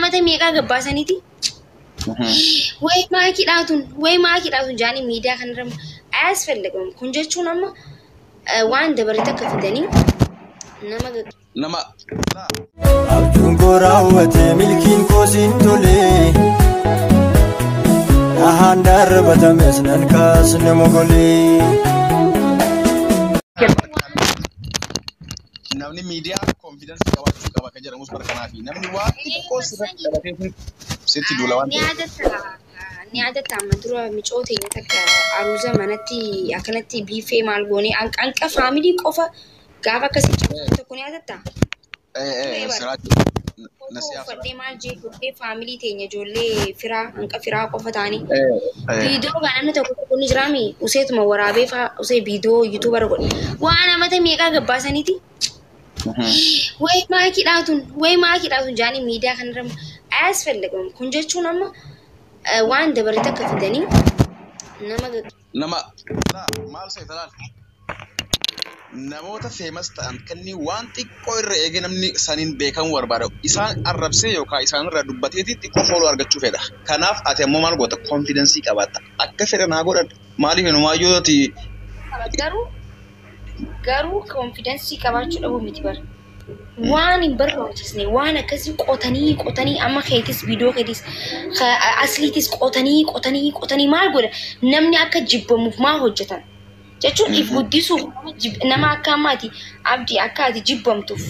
amata meeqaa gabbaasaniiti. Way maakii dhaatun, way maakii dhaatun jaanii miidiyaa kanarra አያስፈልግም. Kun jechuun amma waan dabare takka fidanii nama Nama Abjuun koo raawwate milkiin koo siin tole. Dhahaan darbatames nan kaasne mogolee. Namni miidiyaa confidence qabaachuu qaba kan jedhamus bara kanaafi namni waan xiqqoo sirratti qabatee sitti duula waan Ni ta'eef. yaadatta, ni yaadatta, amma dura micoo teenya takka aruuza manatti akkanatti biifee maal goonee hanqa family qofa gaafa akkasii cabsu tokko ni yaadatta? Siraaj Footoo nasiyaa. Uffadhee maal jee godhee family teenya ijoollee firaa hanqa firaa qofa ta'anii. Viidiyoo gaa namni tokko tokko ni jiraami useetuma waraabee faa usee viidiyoo YouTubera godhe. Waan amata meeqaa gabbaasaniiti. Way maakii dhaatun, way maakii dhaatun jaanii miidiyaa kanarra አያስፈልግም. Kun jechuun amma waan dabare takka fidanii nama Nama maal seeta laal? Namoota famous ta'an kanneen waan xiqqoo irra eegee namni saniin beekamuu barbaada. Isaan arrabsee yookaan isaan irraa dubbateeti xiqqoo follow argachuu fedha. Kanaaf ati ammoo maal goota? Confidence qabaatta. Akka fedhan haa godhan. Maaliif inumaayyuu ati Garuu confidence qabaachuu dhabuu miti bara. Waan hin barbaachisne waan akkasii qotanii qotanii amma keetis viidiyoo keetis asliitis qotanii qotanii qotanii maal godha, namni akka jibbamuuf maa hojjetan jechuun if guddisuuf nama akka ammaati abdii akka ati jibbamtuuf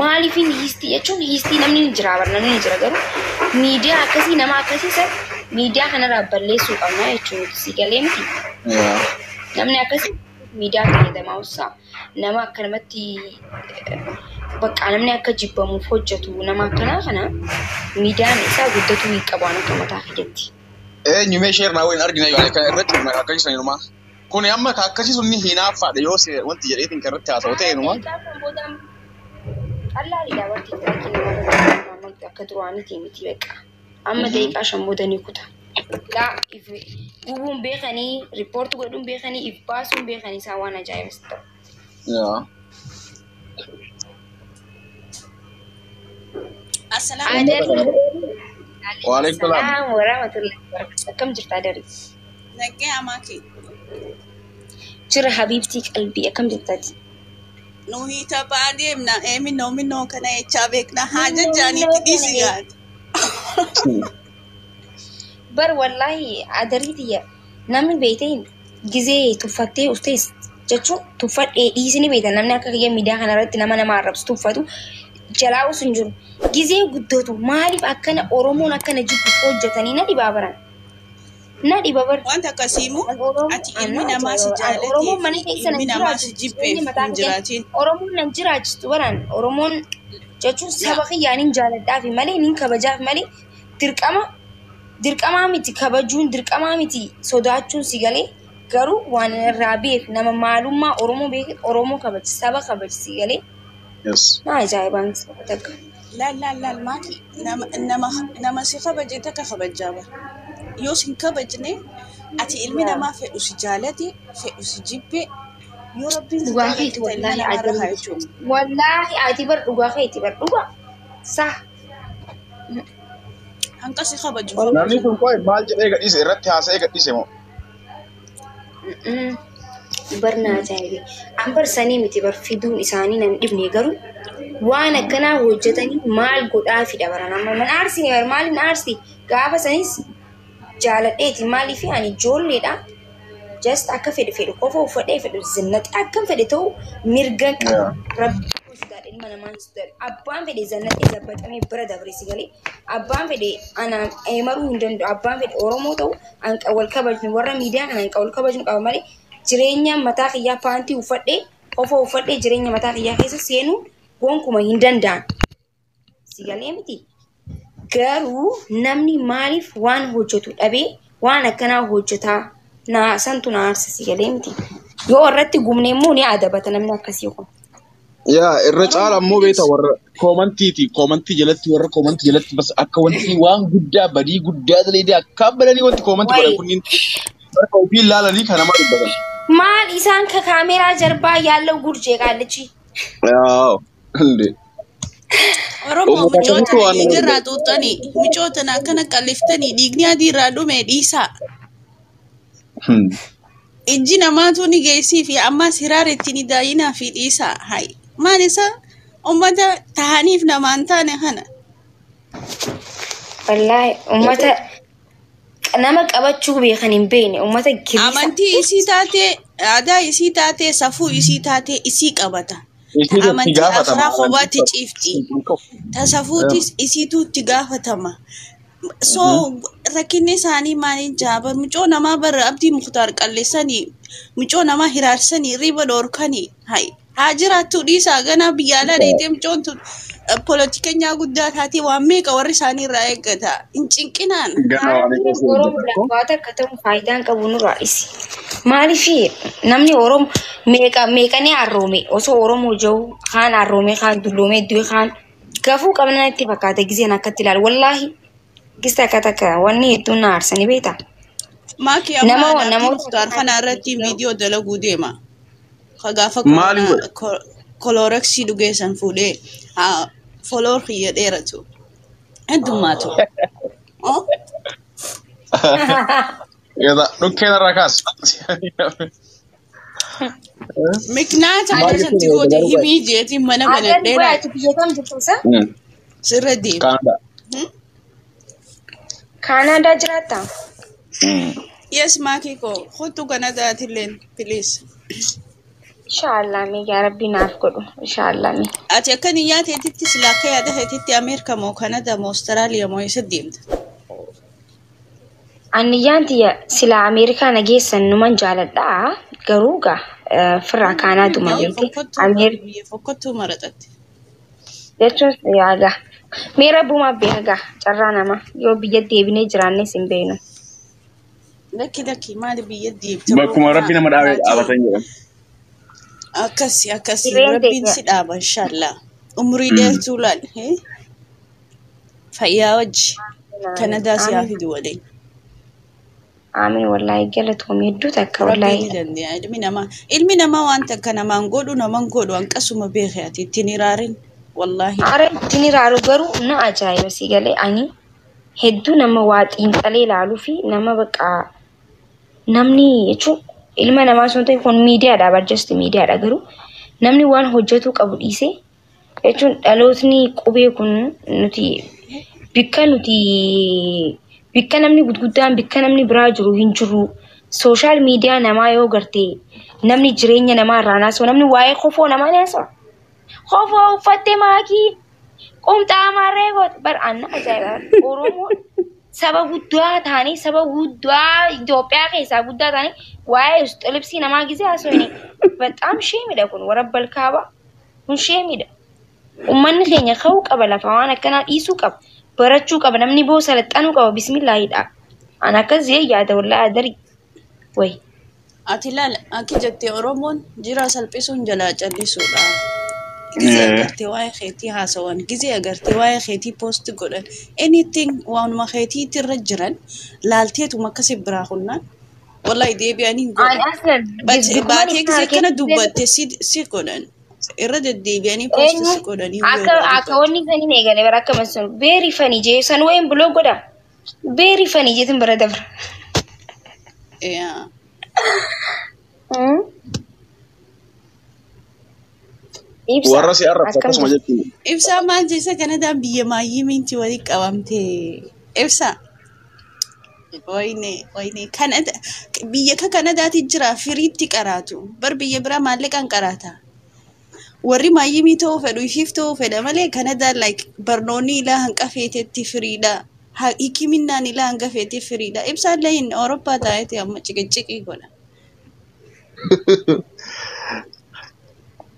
maaliifin hiistii jechuun hiistii namni ni jira bara, namni ni jira, garuu miidiyaa akkasii nama akkasii san miidiyaa kanarraa balleessuu qabna jechuun si galee miti. Namni akkasii miidiyaa fayyadamaa usaa nama akkanumatti bakka namni akka jibbamuuf hojjetu nama akkanaa kana miidiyaan isaa guddatuu hin qabu waan akka mataa kiyyatti. Eenyu mee share naa waliin argina yoo kan irratti cufna akkasii saniinumaa. Kuni amma ka akkasii sun ni hinaaffaadha yoo wanti jedheetiin kan irratti haasa'u ta'e inumaa. Qallaaliidha warri TikTokii namarratti akka duraaniiti miti beqa. Amma daqiiqaa 5 booda ni kuta. Laa if gubuun beekanii, report godhuun beekanii, if baasuun beekanii isaan waan ajaa'ibas ta'u. Yaa. Assalaamu Adari. Waalaikum salaam. Salaam warahmatullahi wabarakatuh. Akkam jirta Adari? Naggee hamaa kee. Jira habiibtii qalbii, akkam jirtaati? Nuyi taphaa deemna. Ee minnoo minnoo kana jechaa beekna. Haa jajjaaniitti dhiisi gaati. Bar wallaahi adarii tiyya namni beekteen gizee tuffattee uftees jechuun tuffadhee dhiisni beektan namni akka kiyya miidiyaa kanarratti nama nama arrabsu tuffatu jalaa usu hin jiru. Gizee guddatu maaliif akkana Oromoon akkana jibbu hojjetanii na dhibaa baran. Na dhiba bar. Wanta akkasiimu ati ilmi namaa si Oromoon mana jaalatee fi keessa nan ilmi namaa si jiraachistu jibbeef jireenya mataa hin kiyya jiraatin. Oromoon nan jiraachistu baran. Oromoon jechuun saba kiyyaan hin jaaladhaafi malee nin kabajaaf malee dirqama dirqamaa miti kabajuun, dirqamaa miti sodaachuun si galee, garuu waan irraa beeku nama maalummaa Oromoo beeku Oromoo kabaji, saba kabaji, si galee. Na ajaa'ibaan saba takka. Laal laal laal maaki nama nama nama si kabaje takka kabajaa bara. Yoo si hin kabajne ati ilmi namaa fedhu si jaalate fedhu si jibbe yoo rabbiin si Dhugaa jaalate keeti ta ilma wallaahi namaarra adii. haa jechuudha. Wallaahi ati bar dhugaa keeti bar dhugaa. Sa. Hanqa si kabaju Namni kabaju. kun qoy maal jedhee gadhiise, irratti haasa'ee gadhiise moo? Bar na ajaa'ibe. An bar sanii miti bar fiduun isaanii nan dhibne, garuu waan akkanaa hojjetanii maal godhaa fida baran amma man aarsine bar maaliin aarsi gaafa sanis jaaladheeti maaliif ani ijoolleedha just akka fedhe fedhu qofa uffadhee fedhu zinnaxee akkam fedhe ta'u mirga qaba. Rabbi sodaadha, ilma namaa hin sodaadha. Abbaan fedhe zannaxee zabbaxamee bira dabre si galee abbaan fedhe anaan eemaruu hin danda'u. Abbaan fedhe Oromoo ta'u anqa wal kabajnu warra miidiyaa kana anqa wal kabajnu qaba malee jireenya mataa kiyyaa paantii uffadhee qofa uffadhee jireenya mataa kiyyaa keessa seenuu gonkumaa hin danda'an. Si galee miti. Garuu namni maaliif waan hojjetu dhabee waan akkanaa hojjetaa naa santu na aarsa, si galee miti. Yoo irratti gubne immoo ni adabata namni akkasii kun. Yaa irra caala ammoo beeta warra commentiiti, comment jalatti, warra comment jalatti bas akka wanti waan guddaa badii guddaa daleedee akka badanii wanti comment godhan Wayi. Kunniin bakka ofii ilaalanii kan nama dubbatan. Maal isaan ka kaameeraa jarbaa ያለው ጉድ ጄቃለች። Yaa እንዴ. Oromoo Uummata mucoota akkamitti waan nama dhiigarraa xuuxxanii mucoota akkana qalliftanii dhiigni adii irraa dhume dhiisaa. Ijji namaatu ni geessii fi ammas hiraara ittiin daayinaa fi dhiisaa. Hai. Maal isa uummata tahaniif namaan taane kana. Wallaahi uummata nama qabachuu beekan hin beekne uummata girisa. Amantii isii taatee, aadaa isii taatee, safuu isii taatee isii qabata. Isiitu itti Amantii gaafatama. akiraa kophaatti ciifti. Tasafuutis isiitu itti gaafatama. So rakkinni isaanii maaliin jaa mucoo namaa bara Abdii Muktaar qalleessanii mucoo namaa hiraarsanii riba dhoorkanii hai haa jiraattu dhiisaa ganaa biyya alaa dheeytee mucoon tun poolitikanyaa guddaa taatee waan meeqa warri isaanii irraa eeggata hin cinqinaan. Gana waan Maaliif eeggatu Oromoodhaaf waa takka ta'uun faayidaan qabu nurraa dhisi. Maaliif namni Oromoo meeqa meeqanii arroome osoo Oromoo jiru kaan arroome kaan dulloome du'e kaan gafuu qabna itti fakkaata giseen akkatti ilaalu wallaahi gisa akka takka wanni hedduun na aarsanii beektaa. Maakii amma Nama Abdii namoota Muktaar kana irratti viidiyoo dalaguu deema. Ka gaafa Maali koronaa kolooreksii dhugeessan fuudhee haa foloor kiyya dheeratu. Heddummaatu. Oh? Dhukkeen irraa kaas. Miknaata Maal akka jechuun santi goote garuu himii jeetiin mana Agarri banadheera qoyaatu biyya kam jirtu isa? sirra deema. Kaanadaa. Kaanaadaa jiraattaa? Yes maakii koo kottu Kanadaatilleen please. Inshaallah mee yaa rabbi naaf godhu inshaallah mee. Ati akka niyyaa teetitti sila akka yaada keetitti Ameerikaa moo Kanadaa moo Awustiraaliyaa moo eessa deemta? Anniyyaan tiyya sila Ameerikaa na geessan numan jaaladhaa garuu gaa firraa Kaanaaduma Biyya deemte fokkottuu Ameer biyya fokkottuu maraxatte. jechuun yaa gaa mee rabbumaaf beeka gaa carraa nama yoo biyya deebinee jiraannes hin beeknu. Lakki lakki maali biyya deemta Bakkuma rabbi nama dhaabee dhaabatan jedhan. Akkasi akkasi Hireen rabbiin teenya si dhaaba inshaallah. Umurii dheertuu laal. Fayyaa wajji. Kanadaa si haa aamin fidu waliin. aamin wallaahi galatoomii hedduu takka Rabbiin wallaahi. ni danda'a. Ilmi namaa waan takka namaan godhu naman godhu hanqasuma beeke ati ittiin hiraarin. Wallaahi. Ara ittiin ilaalu garuu na ajaa'iba si galee ani hedduu nama waa xiinxalee ilaaluu fi nama bakka namni jechuun ilma namaa sun ta'e kun miidiyaadha barjasti miidiyaadha garuu namni waan hojjetuu qabu dhiisee jechuun dhalootni qubee kun nuti bikka nuti bikka namni gurguddaan bikka namni biraa jiru hin jiru sooshaal miidiyaa namaa yoo garte namni jireenya namaa irraa naasoo namni waa'ee kofoo namaa ni haasa'a. Kofoo uffattee maakii qumxaa maarree goote bar anna ajaa'iba Oromoon saba guddaa ta'anii saba guddaa Itoophiyaa keessaa guddaa ta'anii waa'ee xilibsii namaa gisee haasofne በጣም sheemidha kun warra balkaaba kun sheemidha. Uummanni keenya ka'uu qaba lafa waan akkanaa dhiisuu qaba barachuu qaba namni boo salaxanuu qaba bismillaahidha. An akkas jee yaada wallaahi adarii wayi. Ati laal akki jettee Oromoon jira salphisuun jalaa callisuudha. Gizee agartee waa'ee keetii haasawan, gizee agartee waa'ee keetii poost godhan, anything waanuma keetiitti irra jiran laalteetuma akkasi biraa kunnaan wallahi deebi'anii hin An godhan. aslan bikuman Baatee isaan gizee kana keessatti dubbatte si godhan. Irra deddeebi'anii poost eenyu si godhanii yoo akka irraa akka dubbatte. wanni saniin eegale bara akka masun beerii fanii jee san wayin buloo godha beerii fanii jeetin bira dabra. Yeah. Ibsa Warra si arrabsu akkam akkasuma jirtu? jechuudha. Ibsaa maal jecha Kanadaan biyya maayyimiinti walitti qabamte. Ibsaa. Wayne wayne Kanada biyya ka Kanadaati jira firiitti qaraatu. Bar biyya biraa maallaqaan qaraata. Warri maayyimii ta'uu fedhu ishiif ta'uu fedha malee Kanadaan like barnoonni ilaa hanqa feetetti firiidha. Hikiminnaan ilaa hanga feete firiidha. Ibsaallee hin Awurooppaa taa'eeti amma ciqiciqii godha.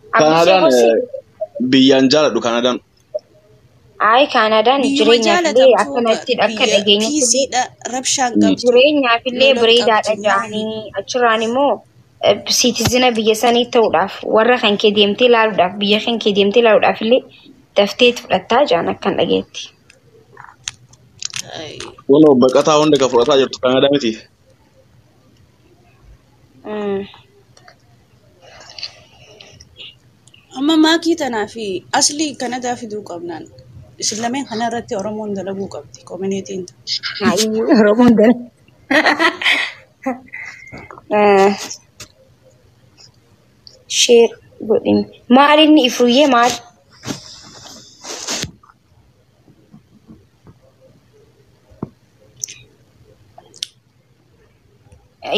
Abbushee Kaanaadaan gosi biyyaan jaaladhu Kaanaadaan. Ay Kaanaadaan Biyyuma jireenyaaf illee jaalatamtuu akkanatti akka biyya dhageenyatti illee piisiidha rabshaan qabdu jireenyaaf illee lola hin bareedaadha qabdu maali. jedhanii achirraan immoo siitizina biyya sanii ta'uudhaaf warra kan kee deemtee ilaaluudhaaf biyya kan kee deemtee ilaaluudhaaf illee daftee fudhattaa jedhan akkan dhageetti. Ay. Waloo baqataa hunda kan fudhataa jirtu Kaanadaa miti. Amma maakii tanaa fi aslii Kanadaa fiduu qabnaan. Isin lameen kana irratti Oromoon dalaguu qabdi. Koominitiin. Hayi Oromoon dala. Share godhin. Maal inni ifruyyee maal?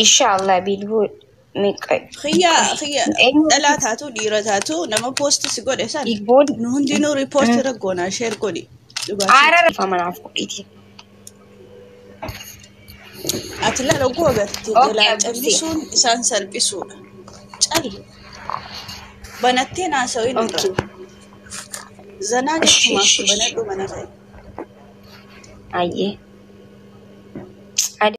Inshallah bilboo meeqa? Xiyyaa xiyya Eenyu dhalaa taatu dhiira taatu nama poosti si godhe san Igboon nu hundinuu riipoortii irra goonaa sheer godhi dhugaasiiti. Aarara manaaf godhiti. Ati laala oguu agarte Okay, jalaa Abdusee. callisuun isaan salphisuudha. Cal banattee naasawin irra. Okay. Zanaa Ishi jechumaaf ishi ishi. banadhu mana ta'e. Ayyee.